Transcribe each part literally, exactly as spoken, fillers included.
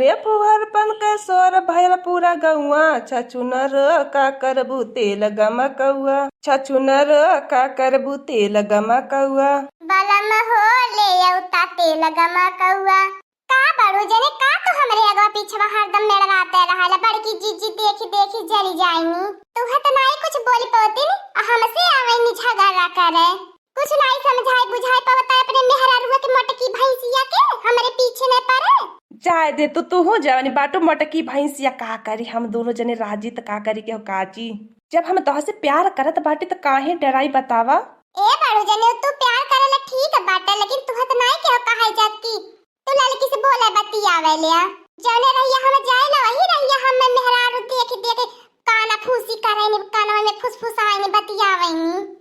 रे फुहरपन के शोर भयल पूरा गौआ, छछुनर का करबू तेल गमकौआ, छछुनर का करबू तेल गमकौआ। बलम हो ले औता तेल गमकौआ। का बड़ू जने, का तू हमरे अगवा पिछवा हरदम मेड़राते रहल? बड़की जीजी देखी देखी जरी जाइनी। तू है त नाई कुछ बोल पौती न, आ हमसे आवे नि झगड़ा करे। कुछ नाई समझाए बुझाए पवता अपने मेहरारुआ के मोटकी भैंसिया के, हमरे पीछे न पड़े। जाए दे तू, तू हो जवानी बाटू मोटकी भैंसिया, का करी हम दोनों जने राजी त का करी के हो काजी। जब हम तोह से प्यार करत बाटी त काहे डराई बतावा? ए बड़ू जने, तू प्यार करेला ठीक बाटे, लेकिन तुहे त नाई केहू कहाई जात की तू लड़की से बोले बतियावे ले। जौने रहिया हम जाए ना, वही रहिया हम मेहरारू देख देख काना फूसी करे नी, कानवा में फुसफुसाए नी, बतियावे नी।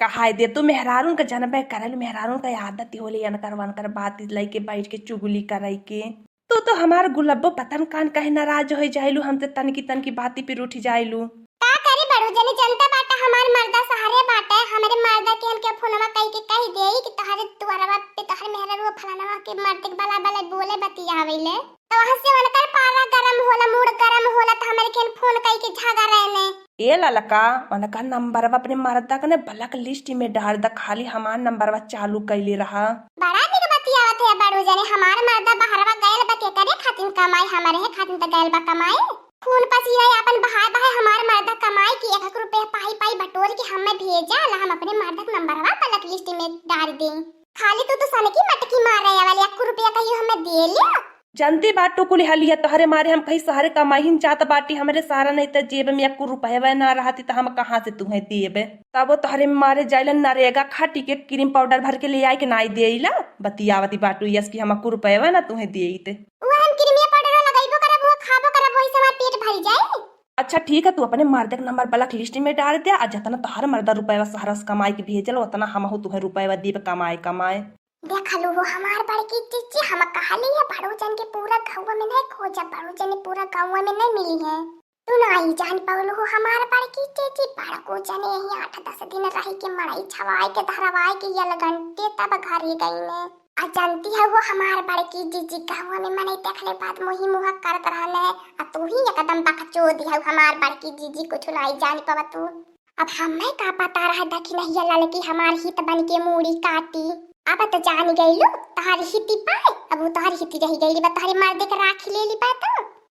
कहाई दे तू मेहरारून का जनबे करल, मेहरारून का आदत ही होले अनकर वनकर बात लइके बैठ के चुगली करई के। तू तो हमार गुलब्बो पतन कान कहे नाराज होइ जाइलू, हम ते तनकी तनकी बाती पे रूठ जाइलू। का करी बड़ू जनी, जनता बाटा हमार मर्दा सहरे बाटे, हमरे मर्दा के हमके फोनवा कई के कह देई कि तोहरे दुआरवा पे तोहरे मेहररुआ फलानवा के मर्द के बला बला बोले बतियावेले। तो वहां से उनकर पारा गरम होला, मूड गरम होला, तो हमरे के फोन कई के झगड़े ने। ए ललका, उनका नंबरवा अपने मर्दा के ने ब्लैक लिस्ट में डाल द, खाली हमार नंबरवा चालू कैले रहा। बड़ा निक बतियावत है बड़ू जने, हमार मर्दा बहरवा गयल बा केकरे खातिन कमाई, हमरे है खातिन त गयल बा कमाई। खून पसीना आपन बहाए बहाए हमार मर्दा कमाई की एक एक रुपया पाई पाई बटोर के हमें भेजा ला, हम अपने मर्दा के नंबरवा ब्लैक लिस्ट में डाल दे। खाली तू तो सनकी मटकी मारे वाली, एक रुपया कहियो हमें दे ले। जनती बाटू कुली हलिया तोहरे मारे हम कहीं सहरे कमाहिन जात बाटी, हमरे सारा नहीं त जेब में एको रुपयवा ना रहती त हम कहाँ से तुहे देबे। तब वो तोहरे मारे जाइलन नरेगा खाटी के क्रीम पाउडर भर के ले आए के नाई देइला। बतियावती बाटू यस की हम एको रुपयवा ना तुहे देइत। वो हम क्रीमिया पाउडर लगइबो करब, वो खाबो करब, वही से हमार पेट भर जाए। अच्छा ठीक है, तू अपने मर्दे के नंबर ब्लैक लिस्ट में डाल दे, आ जतना तोहर मर्दा रुपयवा सहरा से कमाई के भेजल, उतना हमहू तुहे रुपयवा देब कमाए कमाए। देख लो हो हमार बड़की जीजी, हम कहली है बड़ू जन के पूरा गाँव में नहीं खोजा, बड़ू जन पूरा गाँव में नहीं मिली है। तू ना ही जान पावलो हो हमार बड़की जीजी, बड़को जने यही आठ दस दिन रह के मड़ई छवाए के धरवाए के ये लगनते तब घरे गई ने। आ जानती है वो हमार बड़की जीजी गाँव में मने देखले बाद मुही मुहा करत रहने, आ तू ही एकदम बकचोदी है हमार बड़की जीजी, कुछ ना ही जान पावा तू। अब हमें का पता रहा दखिनहिया ललकी हमार हित बन के मूड़ी काटी। अब त जान गइलू तोहर हिती पाए, अब वो तोहर हिती रह गइली बा, तोहरे मर्दे के राखी ले ली बा तो।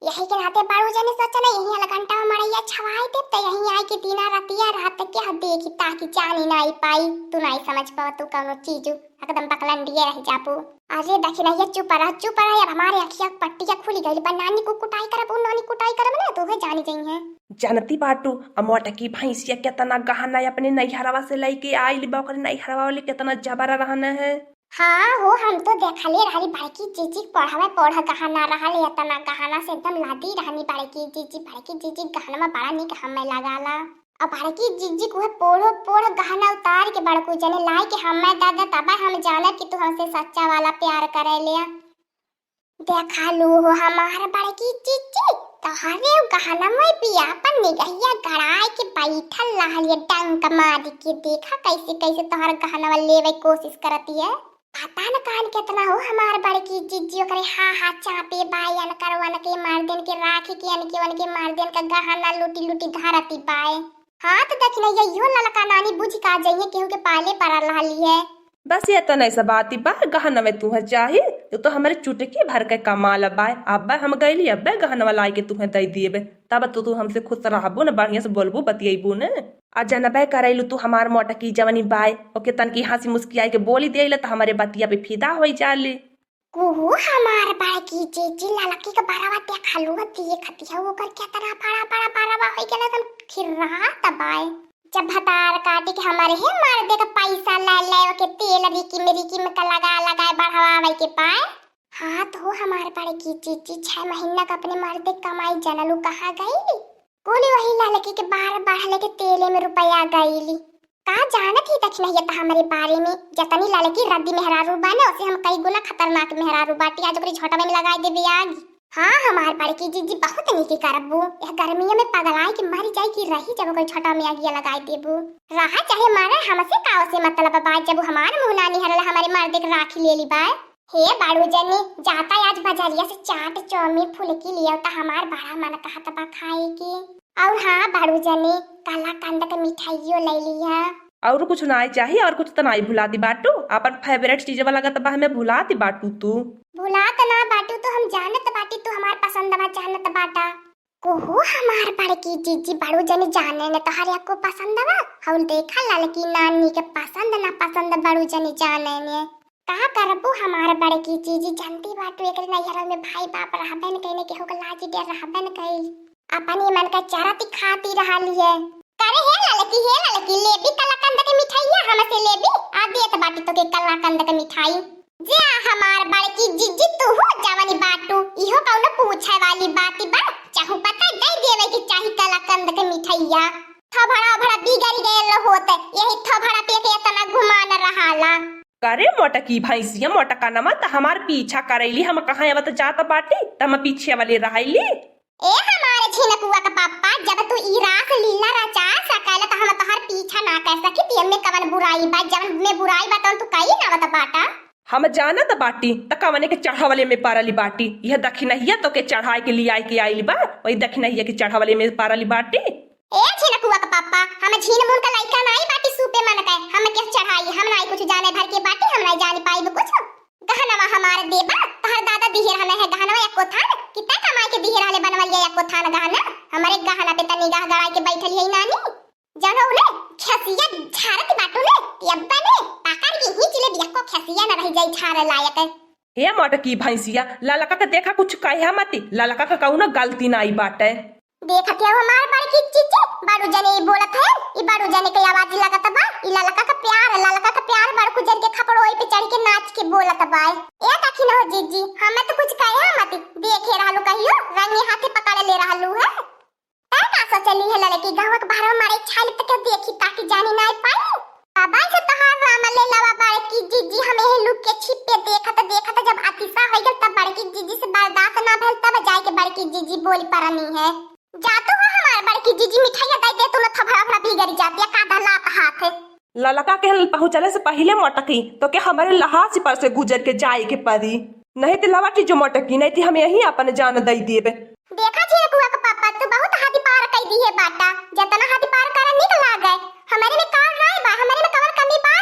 यही के नाते बड़ू जने सोचना यही अलगंटा में मड़ैया छवाई देब, त यही आई के दिना रतिया रात के हम देखी ताकि जानी नाई पाई, तू नाई समझ पावा तू कौनो चीजू, एकदम बकलंडिया रह जाबू। अरे दखिनहिया चुप रह, चुप रह, अब हमारे अखिया के पट्टिया खुली गइल बा, नानी को कुटाई करब, उ नानी कुटाई करब ना, तू है जानी जइहे। जनती बाटू, आ मोटकी भैंसिया केतना गहना अपने नैहरवा से लइके आइल बा, ओकरे नैहरवा वाले केतना जबरा रहना है। हाँ हो, हम तो देखले रहली बड़की जीजी पढ़ावे पढ़ गहना रहल, एतना गहना से एकदम लादी रहनी बड़की जीजी, बड़की जीजी गहनवा बड़ा निक हमें लगाला। अब बड़की जीजी को है पोढ़ो पोढ़ गहना उतार के बड़कू जने लाई के हमें दे दे, तब हम जानब कि तू हमसे सच्चा वाला प्यार करे ले। देखा लू हो हमार बड़की जीजी, तोहरे उ गहनवा पे आपन निगहिया गड़ाए के बैठल रहल ये डंक मार के। देखा कैसे कैसे तोहर गहनवा लेवे कोशिश करती है। पता न कान केतना हो हमार बड़की जीजी ओकरे हा हा चापे बाई अनकर वनके मर्दन के राखी के अनके वनके मर्दन का गहना लूटी लूटी धरती बाए। हाँ, तो दखिनहिया इहो ललका नानी बुझ का जइहे, केहू के पाले पड़ल रहली है। बस ये तो नहीं सब बाती बा, गहनवे तुहे चाही, तू तो हमरे चुटकी भर के कमाल बाय। अब्बे हम गइली, अब्बे गहनवा लाई के तुहे दई दिएबे, तब तो तू हमसे खुश रहबू न, बढ़िया से बोलबू, बतियेबू न। आ जनबे करैलू तू हमार मोटकी जवनी बाय, ओके तनकी हंसी मुस्कियाई के बोली देले त हमरे बतिया पे फिदा होई जाले। कुहू हमार बड़की जीजी ललकी के बरवा देखलू, देखती है ओकर केतना बड़ा बड़ा बरवा होई गेल, एकदम खिर्रात बाय। जब भतार काटी के हमारे हे मर्दे के पैसा ले ले, ओके तेल रिकी में रिकी में का लगा लगा बढ़ावे के पाए। हाँ तो हमार बड़की जीजी छह महीना का अपने मर्दे के कमाई जनलू कहाँ गई? कुली वही ललकी के बार बढ़ले के तेले में रुपया गईली। का जानत ही दखिनहिया त हमरे बारे में, जतनी ललकी रद्दी मेहरारू बाने, ओसे हम कई गुना खतरनाक मेहरारू बाटी। आज ओकरी झोंटवे में लगाई देबे आग। हाँ, हमार बड़की जीजी बहुत नीकी करबू। यह गर्मिया में पगलाए के मरी जाई कि रही जब ओकरी झोंटवा में आगिया लगाई देबू। रहा चाहे मरे, हमसे का ओसे मतलब बा, जब हमार मुँह ना निहरल हमरे मर्दे के राखी ले ली बाय। हे बड़ू जनी, जाता आज बजरिया से चाट, चाउमीन, फुलकी लियावता, हमार बड़ा मन कहत बा खाए के। और हाँ बड़ू जनी, कलाकंद के मिठाइयो ले लिया। और कुछ नाई चाही, और कुछ त नाई भुलाती बाटू, अपन favourite चीजवा लगत बा हमें भुलाती बाटू तू। भुलात ना बाटू तो हम जानत बाटी, तू हमार पसंदवा जानत बाटा। कोहो हमार बड़की जीजी, बड़ू जनी जाने ने तोहरे अक्को पसंदवा। हौल देखा ललकी नानी के पसंद ना पसंद बड़ू जनी जाने ने। का करबू हमार बड़की जीजी, जानती बाटू एकरे नैहरा में भाई बाप रहबे न कइने, केहू के लाज डर रहबे न कइल। अपनी मन का चरती खाती रहली है। करे हे ललकी, हे ललकी, लेबी कलाकंद के मिठाइया हमसे लेबी, आ देत बाटी तोके कलाकंद के मिठाई। जा हमार बड़की जीजी, तू हो जवानी बाटू, इहो कौनो पूछे वाली बात बा? चाहू पता दे देवे के चाही कलाकंद के मिठाइया। थोभड़ा भड़ा बिगड़ गयल होत, यही थोभड़ा पे के इतना घुमान रहाला। करे मोटकी भैंसिया, मोटका नमा त हमार पीछा करैली, हम कहाँ आवत जात बाटी त हम पीछे वाले रहैली। ए हमारे झिनकुआ का पापा, जब तू ई रास लीला रचा सकल त हम तोहर पीछा ना कर सकी, त एमे कवन बुराई बा? जवन में बुराई बा तवन तू कई ना आवत बाटा। हम जानत बाटी त कवने के चढ़वले में परली बाटी। यह दखिनहिया तोके चढ़ाई के लियाई के आइल बा, वही दखिनहिया के चढ़वले में परली बाटी। ए झिनकुआ के पापा, हम झिन मुन का लइका नाई बाटी सूपे मन के, हम के चढ़ाई, हम नाई कुछ जाने भर के बाटी, हम नाई जाने पाइब कुछ। गहनवा हमार देबा, तहर दादा दिहे रहले है गहनवा एको थान, कितना कमाई के दिहे रहले बनवलिया एको थान गहना, हमरे गहना पे तनी गह गड़ाई के बैठल है नानी। जनो ने खसिया झारत बाटू ने, कि अब्बा ने पकड़ के ही जिले बिया को खसिया न रह जाई झारे लायक। हे मोटकी भैंसिया, ललका के देखा कुछ कहे मती, ललका के कौनो गलती नाई बाटे। देखत हौ हमार बड़की जीजी, बड़ू जने ई बोलत है, ई बड़ू जने के आवाज लगत बा, ई ललका के प्यार, ललका के प्यार बड़कू जन के खपड़ोई पे चढ़ के नाच के बोलत बा। ए दखिनहो जीजी, हमें तो कुछ कहे मती, देखे रहलू कहियो, रंगे हाथे पकड़ ले रहलू है। तै का सोचली है ललकी, गाँव के बाहर मारे छाली तक देखी ताकि जानी नाई पाई। बाबा से तोहार राम ले लावा बड़की जीजी, हम एह लुक के छिप पे देखत देखत जब अतिशा हो गल तब बड़की जीजी से बर्दाश्त ना भेल, तब जाए के बड़की जीजी बोल परनी है। जा तो हो हमार बड़की जीजी, मिठाइया दे दे, तू न थोभड़ा भड़ा बिगड़ जाती है, का दलात हाथ है। ललका के पहुँचले से पहिले मोटकी तोके हमरे लहासी पर से गुजर के जाए के पड़ी, नहीं तो लवटी जो मोटकी, नहीं तो हम यहीं अपन जान दई देबे। देखा झिनकुआ के पापा, तू बहुत हद पार कई दिहे बाटा, जतना हद पार करे निक लागे, हमरे में का राय बा, हमरे में कवन कमी बा?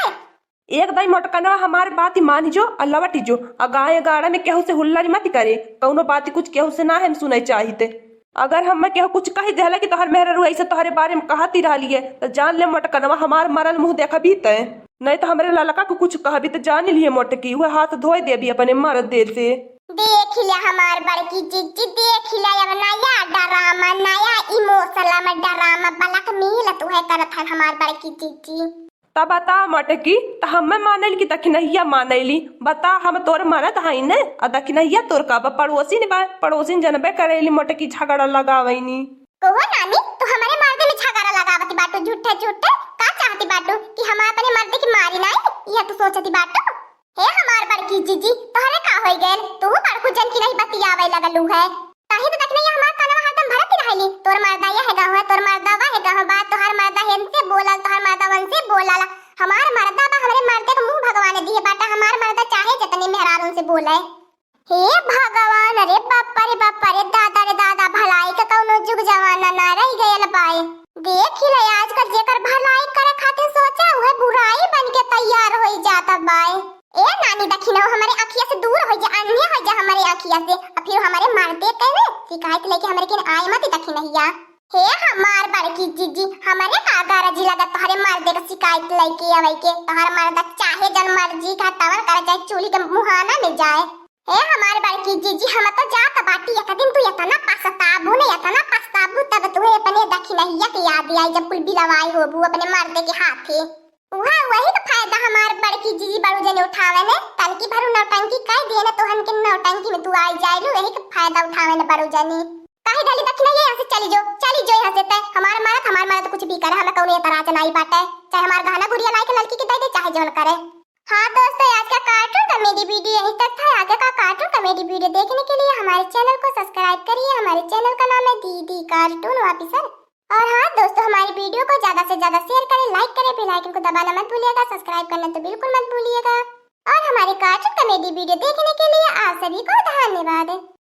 एक दाई मोटकनवा हमार बात मानी जो, आ लवटी जो, आ गाय गाड़ा में केहू से हुल्लड़ी मत करे, कौनो बात कुछ केहू से ना हम सुने चाहिते। अगर हमें केहू कुछ कहि देहला कि तोहर मेहरारू ऐसे तोहरे बारे में कहती रहली है, त जान ले मोटकनवा हमार मरल मुँह देखबी तै। नहीं त हमरे ललका को कुछ कहबी त जान लिए मोटकी, उहे हाथ धोए देबी अपने मरदे से। देख ले हमार बड़की जीजी, देख ले अब नया ड्रामा, नया इमोशनल में ड्रामा, blackmail तू है करत है हमार बड़की जीजी। त बता मोटकी, त हमें मानल कि दखिनहिया मानैली? बता, हम तोर मरद हई ने, आ दखिनहिया तोर का बा? पड़ोसिन बा, पड़ोसिन जनबे करेली मोटकी झगड़ा लगावैनी। कहो नानी, तू हमरे मर्दे में झगड़ा लगावती बाटू झूठे झूठे, का चाहती बाटू कि हम अपने मर्दे की मारी नाई, यह तू सोचती बाटू? हे हमार बड़की जीजी, तोहरे का होई गैल? तू बड़कू जन की नहीं बतियावे लगलू है। ताही तो दखिनहिया हमार कानवा हरदम भरत ही रहेली, तोर मर्दा यह गाँव है, तोर मर्दा वह गाँव बा, तोहर मर्दा हेन से बोलल, तोहर मर्दा वन से बोलल। हमार मर्दा बा, हमरे मर्दे के मुँह भगवान दिए बाटा, हमार मर्दा चाहे जतने मेहरारून से बोले। हे भगवान, अरे बापा रे बापा रे, दादा रे दादा, भलाई के कौनो जुग जमाना ना रह गयल बाय। देख ही ले, आजकल जेकर भलाई करे खातिर सोचा, उहे बुराई बन के तैयार होई जाता बाय। ए नानी, दखिनहो हमरे अखिया से दूर होई जा, अन्हे होई जा हमरे अखिया से, आ फिर हमरे मर्दे के ने शिकायत लेके हमरे किन आए मत दखिनहिया। हे हमार बड़की जीजी, हमरे का गरज लगा तोहरे मर्दे के शिकायत लेके आवे के? तोहर मर्द चाहे जन मर्जी का तवन करे, चाहे चूल्ही के मुहाना में जाए। हे हमार बड़की जीजी, हम तो जात बाटी, एक दिन तू इतना पछताबू ने, इतना पछताबू, तब तुहे अपने दखिनहिया के याद आई, जब कुल बिलवाई होबू अपने मर्दे के हाथे। उहा, वही तो फायदा हमार बड़की जीजी बड़ू जने उठावे ने, तनकी भरू नौटंकी कह दिए ने, तोहन के नौटंकी में तू आई जाइलू, यही के फायदा उठावे ने बड़ू जने। काहे डाली दखिनहिया, यहाँ से चली जो, चली जो यहाँ से। तै हमार मरद, हमार मरद कुछ भी करे, हमें कौनो एतराज नाई बाटे, चाहे हमार गहना गुड़िया लाई के लड़की के दे दे, चाहे जौन करे। हाँ दोस्तों, आज का cartoon comedy video यहीं तक था। आगे का cartoon comedy video देखने के लिए हमारे channel को subscribe करिए। हमारे channel का नाम है दीदी Cartoon Officer। और हाँ दोस्तों, हमारी video को ज्यादा से ज्यादा share करें, like करें, bell icon को दबाना मत भूलिएगा, subscribe करना तो बिल्कुल मत भूलिएगा। और हमारे cartoon कॉमेडी वीडियो देखने के लिए आप सभी को धन्यवाद।